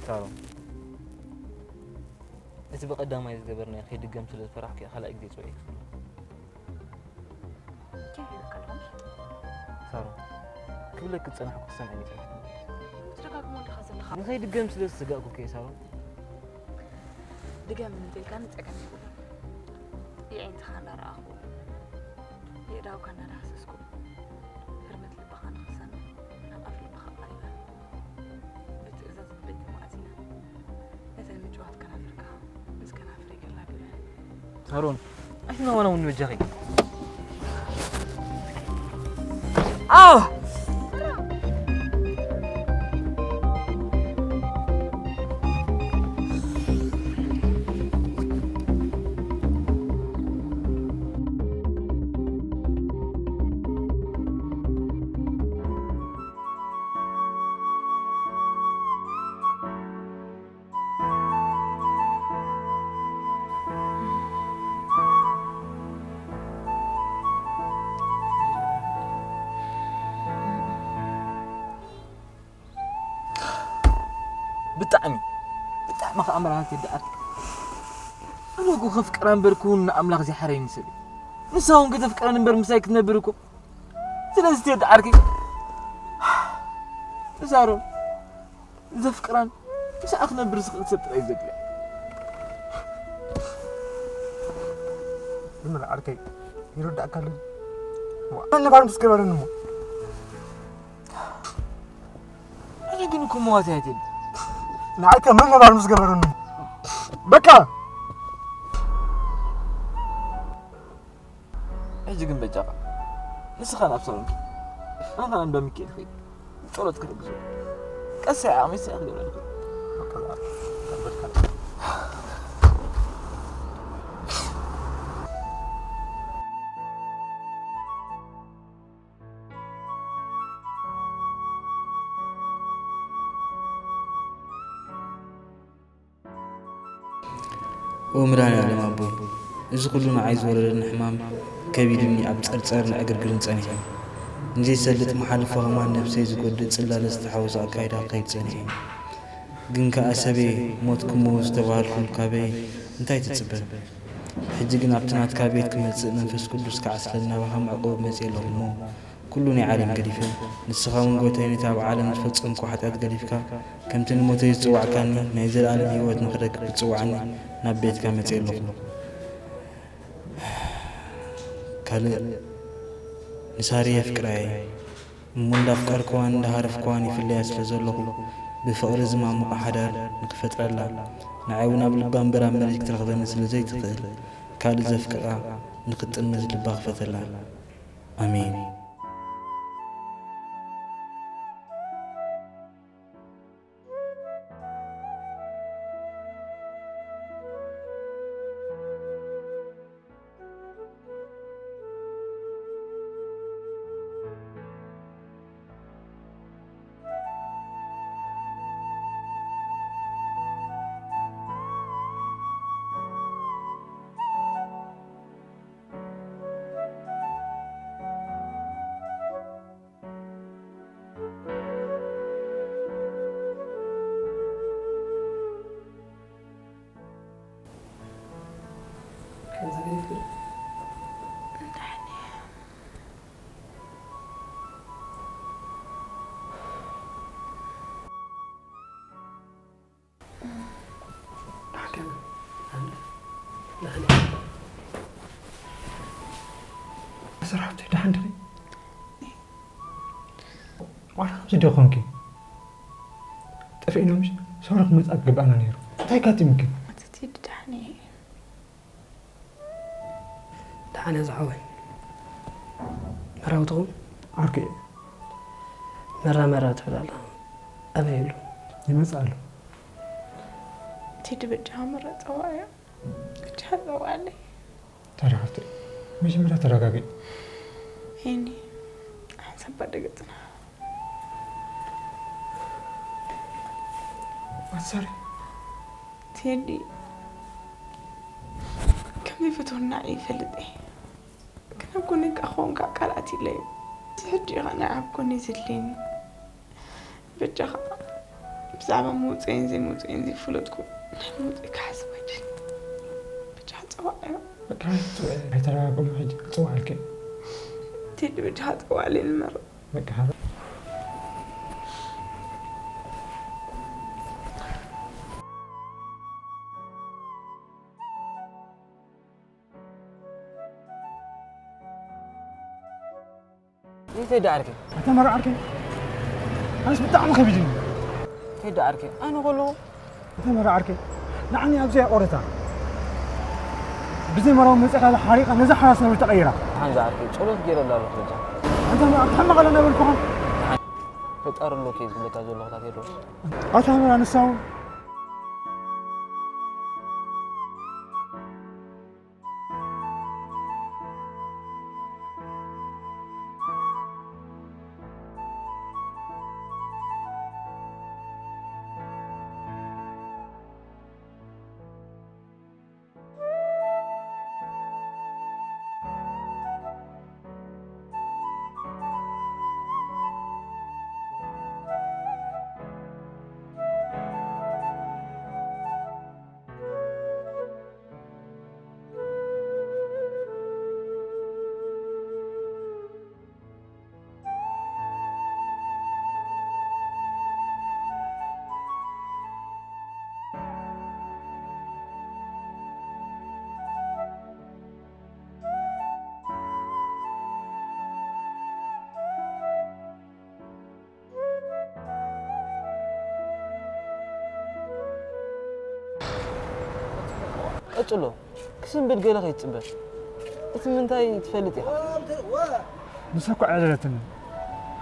ሳሮን፣ እቲ ብቐዳማይ ዝገበርናዮ ከይድገም ስለ ዝፈራሕኩ እየ ካልኣይ ግዜ ጽውዒ። ከመይ ኢልካ ኣለኹ? ሳሮን፣ ክብለኪ ዝጸናሕኩ ክትሰምዕኒ ይጸናሕኩ። ትደጋግሞ ኣለኻ ዘለኻ። ንኸይድገም ስለ ዝሰጋእኩ እኮ እየ ሳሮን። ድገም እንተኢልካኒ ጸገም የብሉን። የዒንትኻ እናረኣኹ፣ የእዳውካ እናዳህሰስኩ፣ ህርመት ልብኻ ንኽሰምዕ ናብ ኣፍ ልብኻ ቀሪበ። ብትእዛዝ ልበይ ተማእዚነ። ነተን ምጭዋት ከናፍርካ ምስ ከናፍረይ ከላግበ። ሳሮን፣ ኣይትናዋናውኒ በጃኺ። ኣህ! ብጣዕሚ፣ ብጣዕሚ ከኣ መርሃዊት ቴዲ ዓርከይ። ኣነ እኮ ከፍቅራ እምበር ክውን ንኣምላኽ ዘይሓረየኒ ሰብ እየ። ንሳ እውን ከተፍቅረኒ እምበር ምሳይ ክትነብር እኮ። ስለዚ ቴዲ ዓርከይ፣ ንሳሮን ዘፍቅራን ምስኣ ክነብር ዝኽእል ሰብ ጥራይ ዘድልያ። ዝምር ዓርከይ፣ ይርዳእካ ኣሎ። ዋ፣ ነባር ምስ ገበረኒ እሞ። ኣነ ግን እኮ መዋቲ ኣይትብል። ንዓይ ከ መን ነባር ምስ ገበረኒ እሞ? በቃ። ሕጂ ግን በጃኻ፣ ንስኻ ናብ ሳሎን ኪድ፣ ኣነ ኸኣ እንዳ ሚካኤል ኸይድ ጸሎት ክሕግዞ። ቀስ ኢለ ዓቕመይ ሰ ክገብረልካ። ኦ መድኃኔዓለም ኣቦይ፣ እዚ ኩሉ ንዓይ ዝወረደኒ ሕማም ከቢዱኒ ኣብ ጸርጸርን ዕግርግርን ጸኒሐ። ንዘይሰልጥ መሓልፎ ህማን ነብሰይ ዝጎድእ ጽላለ ዝተሓወሶ ኣካይዳ ክኸይድ ጸኒሐ። ግን ከኣ ሰበይ ሞትኩሞ ዝተባህልኩ ካበይ እንታይ ትጽበ? ሕጂ ግን ኣብቲ ናትካ ቤት ክመጽእ መንፈስ ቅዱስ ክዓስለኒ ናባኻ መዕቆቢ መጽእ ኣለኹ እሞ፣ ኩሉ ናይ ዓለም ገዲፈ፣ ንስኻ እውን ጎይታይ ነቲ ኣብ ዓለም ዝፈጸምኩ ሓጢኣት ገዲፍካ፣ ከምቲ ንሞተይ ዝጽዋዕካኒ፣ ናይ ዘለኣለም ህይወት ንኽረክብ ክትጽውዓኒ ናብ ቤትካ መጽእ ኣለኹ። ካልእ ንሳሪ የፍቅራ እየ። እሞ እንዳፍቀርክዋን እንዳሃረፍክዋን ይፍለያ ስለ ዘለኹ፣ ብፍቕሪ ዝማሙቓ ሓዳር ንኽፈጥረላ፣ ንዓይ እውን ኣብ ልባ እምበር ኣብ መሬት ክትረኽበኒ ስለ ዘይትኽእል፣ ካልእ ዘፍቅራ ንኽትጥምዝ ልባ ክፈተላ። ኣሜን። ስራሕቲ ደሓን ድኺ? ዋላ ከምዚ ዶ ኮንኪ? ጠፊእና ምሽ ሰውራ ክመጽእ ክግብኣና ነይሩ። እንታይ ካቲምኪ? እቲ ቴዲ ደሓን እየ። ደሓን እያ ዝሓወይ። መራዊ ትኸውን? ዓርኪ እየ። መራ መራ ትብል ኣላ። ኣበይ ኣሎ? ይመጽእ ኣሎ። ቴዲ በጃኻ መራ ጸዋዕ እያ። በጃኻ ጸዋዕለይ። ተረጋግቲ። መጀመርያ ተረጋጊ። ሄኒ ሓንሳብ ባደ ገጽና። ኣሳሪ። ቴዲ ከም ዘይፈትወና እየ ይፈልጥ እየ። ግን ኣብ ጎነይ ከዓ ክኾንካ ቃል ኣትይለይ። ሕጂ ኢኻ ናይ ኣብ ጎነይ ዘድልየኒ። በጃኻ ብዛዕባ መውፅእን ዘይመውፅእን ዘይፈለጥኩ ናይ መውፅእ ክሓስብ ኣይደልን። በጃኻ ፀዋዕ እዮ። በቃ ኣይተረጋግም ሕጂ ክፅዋዕልከ። ቴዲ በጃኻ ፀዋዕለይ ንመረቕ። በቃ ይተይ ዳዓርከይ ኣታ መራ ዓርከይ ኣነስ ብጣዕሚ ከቢድኒ። ተይ ዳዓርከይ ኣነ ከለኹ ኣታ መራ ዓርከይ ንዓኒ ኣብዚኣ ቆረታ ብዘይ መራዊ መፅእኻ ሓሪቓ ነዛ ሓራስ ነብር ተቐይራ። ሓንዛ ዓርከይ ጸሎት ገይረ ኣለኹ በጃ። ኣታ መራ ሕማቕ ኣለ ነበርኩኻ። ፈጣሪ ኣሎ ከይ ዝብለካ ዘለኹ ታ ቴድሮስ። ኣታ መራ ንሳ እውን ቀጽሎ ክስንብድ ገለ ከይትጽበ እቲ ምንታይ ትፈልጥ ኢኻ። ንሳ እኮ ኣዕለለትኒ።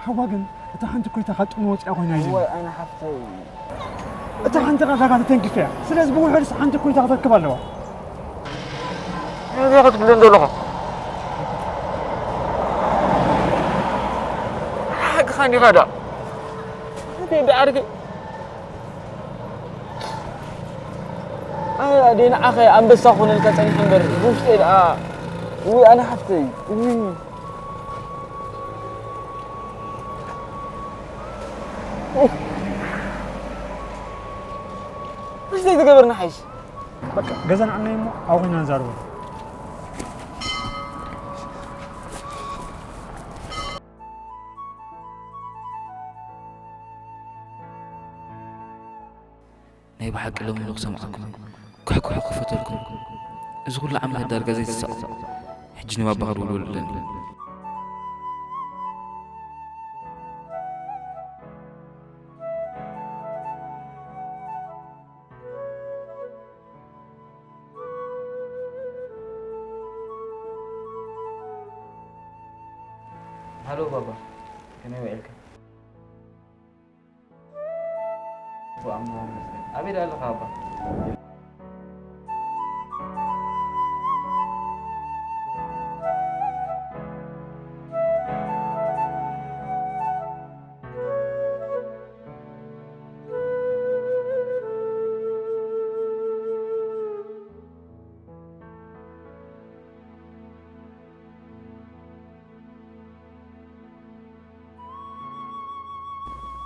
ሓዋ ግን እታ ሓንቲ ኮይታ ካብ ጥቕሚ ወፂኣ ኮይና እዩ። ወይ ኣነ ሓፍተይ። እታ ሓንቲ ቃታካ ተተንኪፈ እያ። ስለዚ ብውሕዱስ ሓንቲ ኮይታ ክትረክብ ኣለዋ። እንታይ ክትብለን ዘለኹ? ሓቅኻ እንዲኻ ዳ። እንታይ ዳ ዓርከይ? ኣነ ደኣ ንዓኸ ኣንበሳ ክኾነልካ ጸኒሐ እምበር ብውሽጠይ ደኣ ውይ ኣነ ሓፍተይ ውይ ምሽ ዘይተገበርና ሓይሽ በቃ ገዛ ንዓና እሞ ኣብኺና ንዛረቦ ናይ ብሓቂ ሎሚ ንክሰምዓኩም ኩሕኩሑ ክፈተልኩም እዚ ኩሉ ዓመታት ዳርጋ ዘይትሳቕ ሕጂ ንባባኻ ድውልወል ኣለኒ። ሃሎ ባባ ከመይ ውዒልካ? ኣበይ ኣለኻ ኣባ?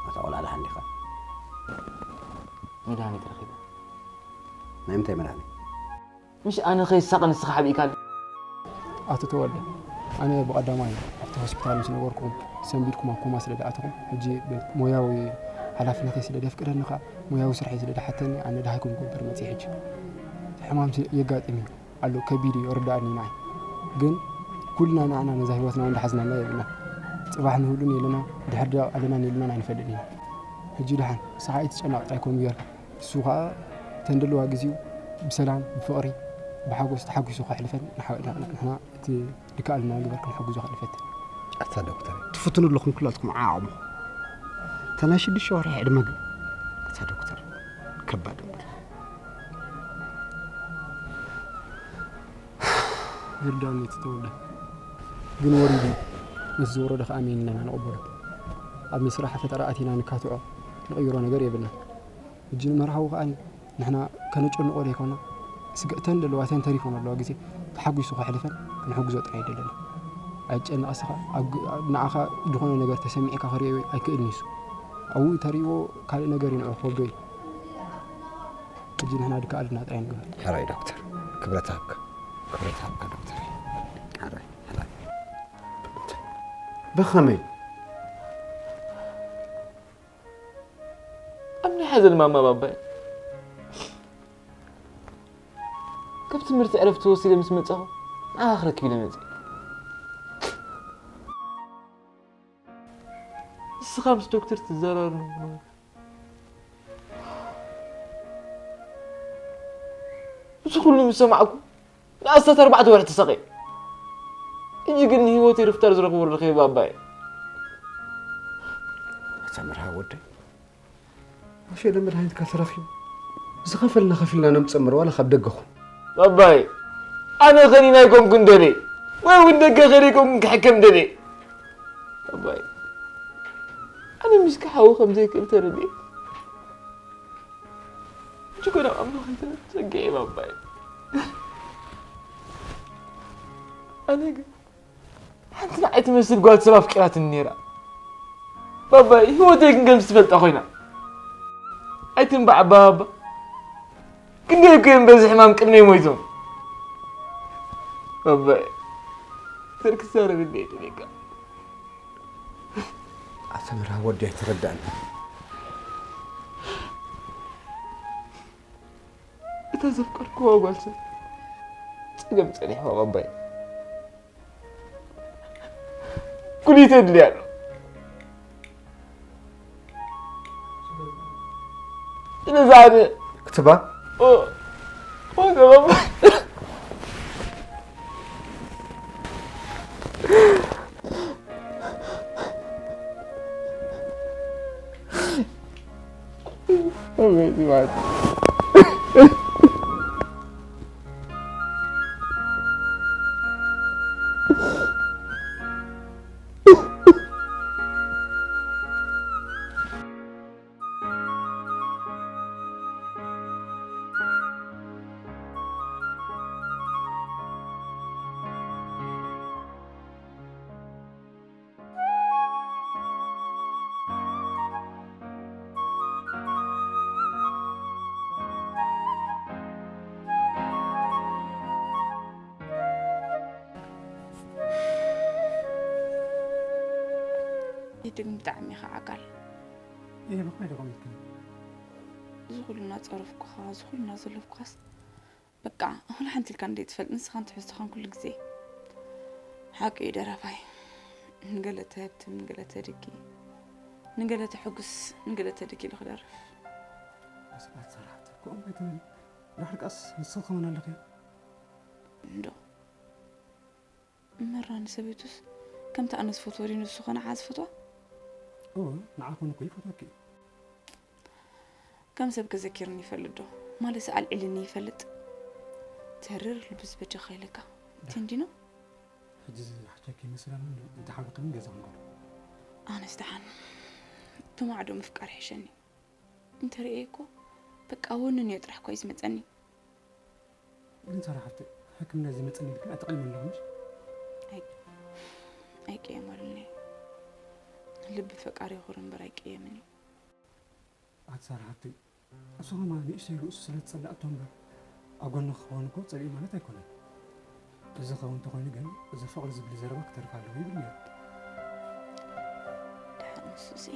ኣታ ቆልዓ ደሓን ዲኻ? መድሃኒት ረኺበ። ናይ ምንታይ መድሃኒት? ምሽ ኣነ ከይሳቐ ንስኻ ሓቢእካኒ። ኣቶ ተወልደ፣ ኣነ ብቐዳማይ ኣብቲ ሆስፒታል ምስ ነበርኩም ሰንቢድኩም ኣብ ኮማ ስለ ዝኣተኹም፣ ሕጂ ብሞያዊ ሓላፍነተይ ስለ ዘፍቅደኒ ከኣ ሞያዊ ስርሐይ ስለ ዝሓተኒ ኣነ ደሃይኩም ክገብር መጺእ ሕጂ። ሕማም የጋጥም እዩ። ኣሎ ከቢድ እዩ ርዳእኒ ንዓይ ግን ኩልና ንዓና ነዛ ህይወትና እንዳሓዝናላ የብልና ጽባሕ ንህሉን የለና ድሕር ዳ ኣለና የልናን ኣይንፈልጥን ኢና ሕጂ ድሓን ንስኻ ኣይትጨነቕ እንታይ ኮም ጌርካ እሱ ኸኣ ተን ደለዋ ግዜኡ ብሰላም ብፍቕሪ ብሓጎስ ተሓጒሱ ከሕልፈን ንሕና እቲ ድከኣልና ግበር ክንሕግዞ ክንፈትን ኣታ ዶክተር ትፍትኑ ኣለኹም ኩላትኩም ዓቕሙ እታ ናይ ሽዱሽተ ወርሒ ዕድመ ግን፣ እታ ዶክተር፣ ከባድ እምበር። ይርዳኒ እቲ ተወልደ። ግን ወሪዱ፣ ምስ ዝወረደ ከኣ ኣሜን ኢልና ንቕበሎ። ኣብ ናይ ስራሕ ፈጠራ ኣቲና ንካትዖ፣ ንቕይሮ ነገር የብልና። ሕጂ ንመርሃዊ ከኣ ንሕና ከነጨንቖ ዘይኮና፣ ስግእተን ዘለዋ እተን ተሪፈን ኣለዋ ግዜ ተሓጒሱ ከሕልፈን ክንሕግዞ ጥራይ ደለና። ኣይጨነቕ እስኻ፣ ኣብ ግ-፣ ንዓኻ ዝኾነ ነገር ተሰሚዕካ ክርእዮ ኣይክእልን እዩ እሱ። ኣብኡ ተርእይዎ ካልእ ነገር እዩ ንዑ ክኸብዶ እዩ። ሕጂ ንሕና ድካ ኣልና ጥራይ ንግበር። ሕራይ ዶክተር፣ ክብረት ሃብካ፣ ክብረት ሃብካ ዶክተር። ሕራይ፣ ሕራይ። ብኸመይ? ኣብ ናይ ሓዘን ማማ ባባይ ካብ ትምህርቲ ዕረፍቲ ወሲደ ምስ መጻኹ ንዓኻ ክረክብ ኢለ መጺእ። ንስኻ ምስ ዶክተር ትዘራረብ ነበር። እዚ ኩሉ ምስ ሰማዕኩ ንኣስታት ኣርባዕተ ወርሒ ተሳቒየ። ሕጂ ግን ንህይወተይ ርፍታ ዝረኽቦ ረኺበ ባባየ። ኣታ መርሃ ወደይ፣ ኣሸለ መድሃኒትካ ተረኺቡ ዝኸፈልና ከፊልና ነምጽእ እምበር ዋላ ካብ ደገኹም። ባባይ፣ ኣነ ኸኒና ኣይኮንኩን ደልየ፣ ወይ እውን ደገ ኸይደ ኣይኮንኩን ክሕከም ደልየ። ባባይ፣ ኣነ ምስኪ ሓዊ ከም ዘይክእል ተረድየ። ሕጂ ኮነ ኣምላኽ እንተ ጸጊዐ ባባይ። ኣነ ግን ሓንቲ ንዓይ ትመስል ጓል ሰብ ኣፍቂራትኒ ነይራ። ባባይ፣ ህይወተይ ግን ከምዚ ትፈልጣ ኮይና። ኣይትንባዕ ባባ። ክንደይ እኮ እዮም በዚ ሕማም ቅድመይ ሞይቶም። ባባይ፣ ተር ክዛረብ እንደ ይደልየካ። ኣታ መርሃ ወዲ ኣይተረዳእኒ። እታ ዘፍቀርክዋ ጓል ሰብ ጸገም ጸኒሕዋ ባባይ። ኩሊት የድልያ ኣሎ። ስለዚ ኣነ ክትባ? ኦ፣ ኦ፣ ገባባ። ይድግም ብጣዕሚ ኢኻ ዓጋል። እየ፣ ብኸመይ ደኸም ኢልክኒ? እዚ ኩሉ እናጸረፍኩኻ፣ እዚ ኩሉ እናዘለፍኩኻስ፣ በቃ፣ ወላ ሓንቲ ኢልካ እንደ ትፈልጥ፣ ንስኻን ትሕዝቶኻን ኩሉ ግዜ። ሓቂ እዩ ደራፋይ። ንገለ ተህብትም፣ ንገለ ተድኪ፣ ንገለ ተሕጉስ፣ ንገለ ተድኪ ኢሉ ክደርፍ። ኣስባት ሰራሕቲ፣ ከምኡ ኣይትበሊ። ድሕሪ ቃስ ንስኺ ከመን ኣለኺ? እንዶ። መራ ንሰበይቱስ ከምቲ ኣነ ዝፈትዎ ድዩ ንሱ ኾነ ዓዝ ፈትዋ? እወ፣ ንዓ ኾነ እኮ ይፈትወኪ እዩ። ከም ሰብ ከዘኪርኒ ይፈልጥ ዶ? ማለትስ ኣልዒልኒ ይፈልጥ? ተርር ልብስ በጃኻ ኢለካ። ቴንዲኖ? ሕጂ ዝሓቸኪ ይመስለኒ፣ እንተሓወቅኒ ገዛ ክንከዶ። ኣነስ ደሓን። ተማዕዶ ምፍቃር ይሕሸኒ። እንተርእየ እኮ በቃ ወንን እዮ ጥራሕ እኮ እዩ ዝመጸኒ። ግን ሳራ ሓፍተይ፣ ሕክምና እዚ መጸኒ ኢልክን ኣጠቒመ ኣለኹ ምሽ? ኣይ-፣ ኣይቅየመሉን እየ። ልቢ ፈቃሪ ይኹር እምበር ኣይቅየምን እዩ። ኣቲ ሳራ ሓፍተይ፣ እሱ ኸማ ንእሽተይ ርእሱ ስለ ዝጸላእቶ እምበር፣ ኣብ ጎንኺ ክኸውን እኮ ጸሊኡ ማለት ኣይኮነን። እዚ ክኸውን እንተኾይኑ ግን፣ እዚ ፍቕሪ ዝብል ዘረባ ክተርፍ ኣለዎ ይብል ነይሩ። ደሓን ንሱሲ።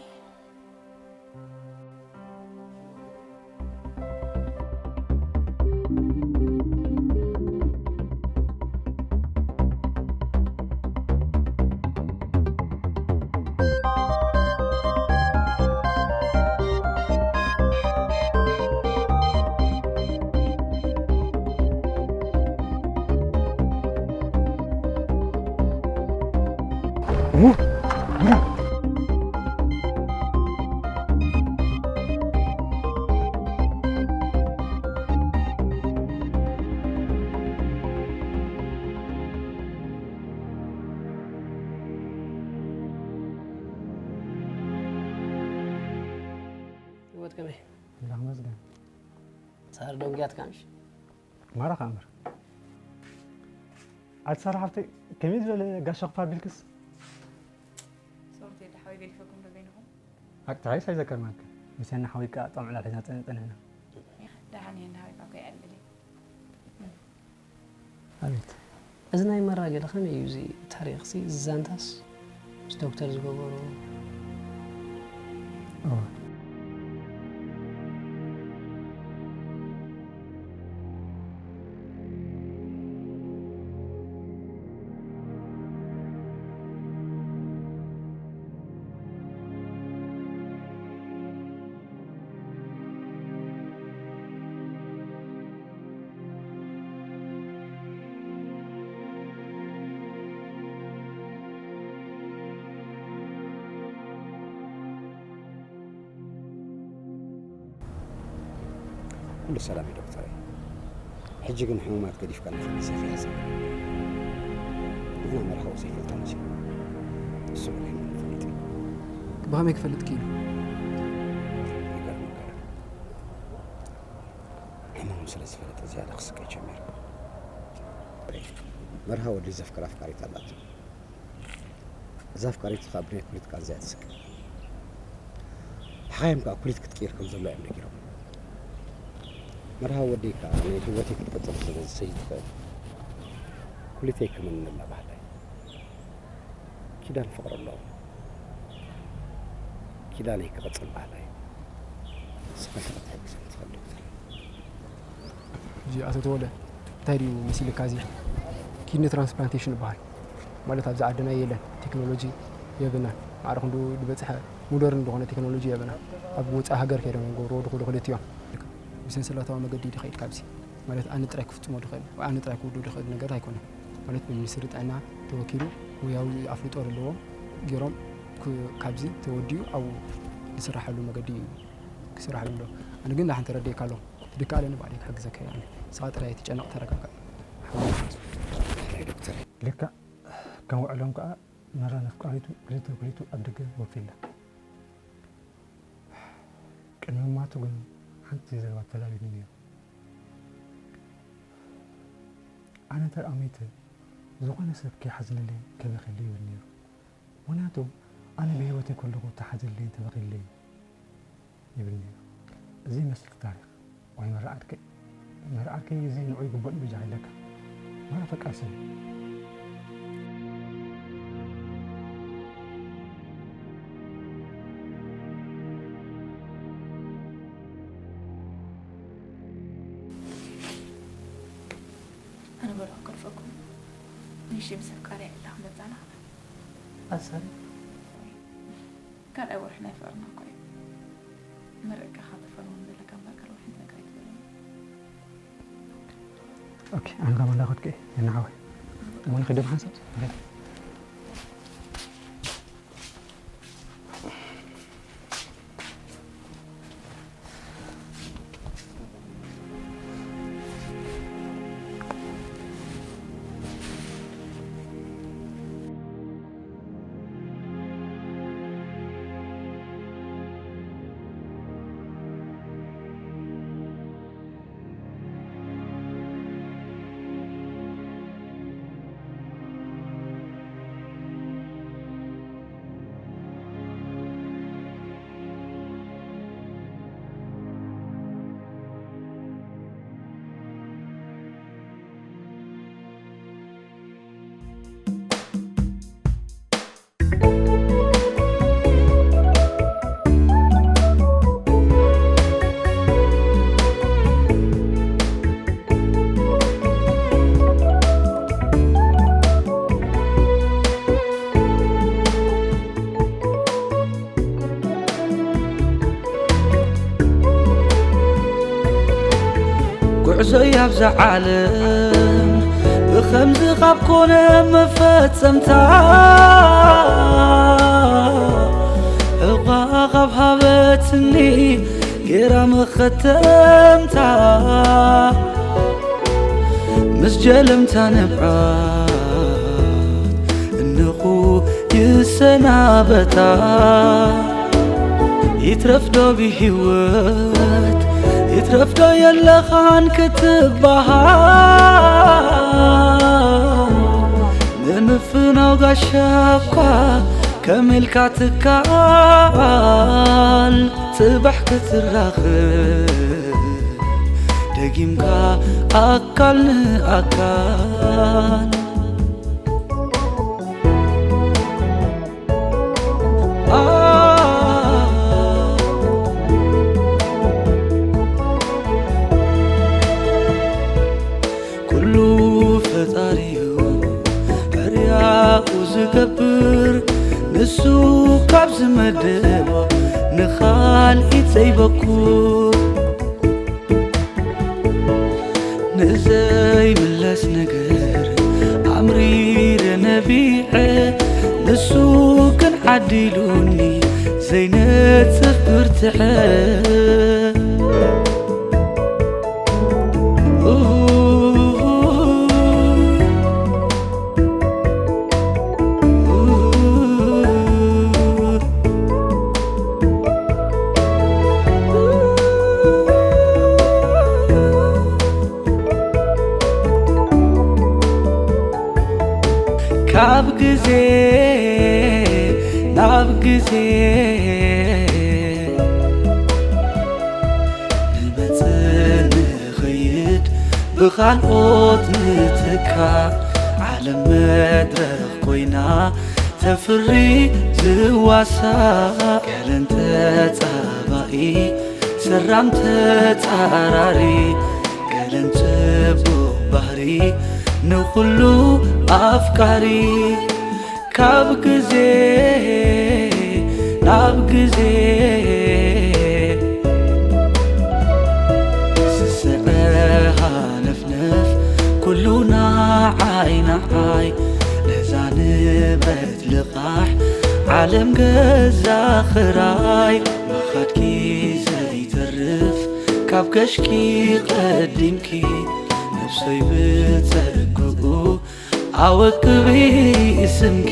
ከመይ? ኣምላኽ ይመስገን። ሳር ደንጉያትካ ምሽ? ማራ ከኣ እምበር። ኣቲ ሳራ ሓፍተይ፣ ከመይ ዝበለ ጋሻ ክፋ ኣቢልክስ? ሶሪ ቴዲ ሓወይ፣ ገዲፈኩም ዶ በይንኹም? ኣቲ ሓይስ ኣይዘከርናካ። ምሰና ሓወይ ከኣ ጣም ዕላል ሒዝና ጸን-፣ ጸኒሕና። ደሓን እየ፣ እንዳ ሓወይ ከኣ እኮ ይዕልል እዩ። ኣቤት። እዚ ናይ መራ ገለ ከመይ እዩ እዚ ታሪኽሲ፣ እዚ ዛንታስ ምስ ዶክተር ዝገበሮ? እወ። ኩሉ ሰላም እዩ ዶክተረይ። ሕጂ ግን ሕሙማት ገዲፍካ ንኽእል ግዜ ከይሕዝ። ንሕና መርሃዊ ዘይፈልጦ መሲሉ። እሱ ግን ሕሙም ይፈልጥ እዩ። ብኸመይ ክፈልጥ ክኢሉ? ይገርመካ። ሕሙም ስለ ዝፈለጠ ዝያዳ ክስቀይ ጀሚሩ። መርሃ ወዲ ዘፍቅር ኣፍቃሪት ኣላቶ። እዛ ኣፍቃሪቱ ካብ ብናይ ኩሊት ቃንዛ እያ ትስቀ። ሓኻይም ከኣ ኩሊት ክትቅይር ከም ዘሎ እዮም ነጊሮም። መርሃ ወደይ ከኣ ናይ ህይወተይ ክትቅጽል ስለ ዘይትኽእል ኩሊተይ ክምንላ ባህላይ። ኪዳን ፍቕሪ ኣለዎ። ኪዳነይ ክቕጽል ባህላይ። ንስኻ እንታይ ክትሕግዘኒ ትኽእል ዶክተር? ሕጂ ኣቶ ተወለ፣ እንታይ ድዩ መሲልካ እዚ? ኪድኒ ትራንስፕላንቴሽን ይበሃል። ማለት ኣብዚ ዓድና የለን፣ ቴክኖሎጂ የብልናን። ማዕረ ክንዱ ዝበጽሐ ሞደርን ዝኾነ ቴክኖሎጂ የብልናን። ኣብ ወጻኢ ሃገር ከይዶም እዮም ገብርዎ ድኹሉ ክልቲኦም። ብሰንሰለታዊ መገዲ ድዩ ከይድ ካብዚ? ማለት ኣነ ጥራይ ክፍጽሞ ድኽእል ወይ ኣነ ጥራይ ክውድኡ ድኽእል ነገር ኣይኮነን። ማለት ብሚኒስትሪ ጥዕና ተወኪሉ ሞያዊ ኣፍልጦ ዘለዎም ገይሮም ክ-፣ ካብዚ ተወዲኡ ኣብኡ ዝስራሐሉ መገዲ እዩ ክስራሐሉ ኣሎ። ኣነ ግን ንሓንቲ ረድኤካ ኣለኹ። ትድከኣለኒ ባዕለይ ክሕግዘካ እየ ኣነ። ንስኻ ጥራይ ኣይትጨነቕ፣ ተረጋጋእ። ናይ ዶክተር ልክዕ ከም ውዕሎም ከኣ መራ ነፍቃሪቱ ክልተ ኩሊቱ ኣብ ደገ ወፊላ። ቅድሚ ምማቱ ግን ሓንቲ ዘረባ ተላቢኒ ነይሩ። ኣነ እንተ ደኣ ሞይተ፣ ዝኾነ ሰብ ከይሓዝለለይን ከይበኽየለይን ይብል ነይሩ። ምኽንያቱ ኣነ ብህይወተይ ከለኹ ተሓዝለለይን ተበኺለለይን ይብል ነይሩ። እዚ ይመስል እቲ ታሪኽ። ወይ መራ ዓርከይ፣ መራ ዓርከይ እዚ ንዑ ይግበኦ በጃኻ ኢለካ። መራ ፈቃር ሰብ እዩ። ኣነ በሉ ኣከልፈኩም። ንሽ ምስ ኣፍቃሪ ዕላ ክንበጻና። ኣሳሪ። ካልኣይ ወርሒ ናይ ፍቕርና እኮ እዩ። መርዕካ ካብ ተፈርሙ ዘለካ እምበር ካልእ ወርሒ ነገር ኣይትበለኒ። ኦኬ፣ ኣነ ካብ እንዳኸድኩ እየ፣ የናሓወይ። እሞ ንኸይድ ዶ ሓንሳብ? ንኸይድ። ጉዕዞይ ኣብዛ ዓለም ብኸምዚ ካብ ኮነ መፈጸምታ፣ ሕቋ ካብ ሃበትኒ ገይራ መኸተምታ፣ ምስ ጀለምታ ንብዓት እንኹ ይሰናበታ። ይትረፍዶ ብህይወት ይትረፍዶ የለኻን ክትበሃል፣ ንምፍናው ጋሻ እኳ ከመልካ ትከኣል። ጽባሕ ክትራኽብ ደጊምካ ኣካል ንኣካል። ኩሉ ፈጣሪዩ ሕርያኡ ዝገብር፣ ንሱ ካብ ዝመደቦ ንኻልኢት ዘይበኩር። ንዘይምለስ ነገር ኣምሪረ ነቢዐ፣ ንሱ ግን ዓዲሉኒ ዘይነጽፍ ብርትዐ። ካብ ግዜ ናብ ግዜ ንመጽእ ንኸይድ ብኻልኦት ንትካእ፣ ዓለም መድረኽ ኮይና ተፍሪ ዝዋሳእ። ገለን ተጻባኢ ሰራም ተጻራሪ፣ ገለን ጽቡቕ ባህሪ ንኹሉ ኣፍቃሪ። ካብ ግዜ ናብ ግዜ ዝስዕብ ሃነፍነፍ ኩሉ ንዓይ ንዓይ፣ ነዛ ንብረት ልቓሕ ዓለም ገዛ ኽራይ። ምኻድኪ ዘይተርፍ ካብ ገሽኪ ቀዲምኪ፣ ነብሰይ ብጸግኡ ኣወክቢ ስምኪ።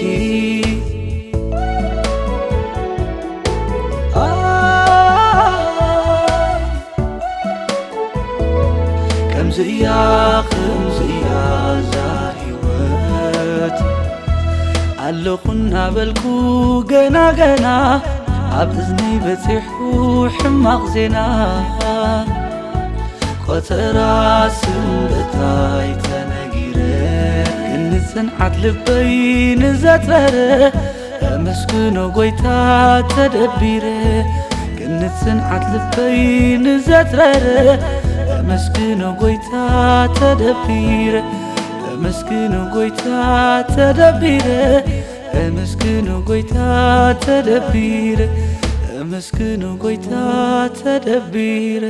ኣይ፣ ከምዚያ፣ ከምዚያ እዛ ህይወት። ኣለኹ እናበልኩ ገና ገና፣ ኣብ እዝነይ በጺሑ ሕማቕ ዜና። ቆጸራ ስንብታይ ተነጊረ፣ ግን ንጽንዓት ልበይ ንዘጥረረ፣ ኣመስግኖ ጎይታ ተደቢረ። ግን ንጽንዓት ልበይ ንዘጥረረ፣ ኣመስግኖ ጎይታ ተደቢረ። ኣመስግኖ ጎይታ ተደቢረ። ኣመስግኖ ጎይታ ተደቢረ። ኣመስግኖ ጎይታ ተደቢረ።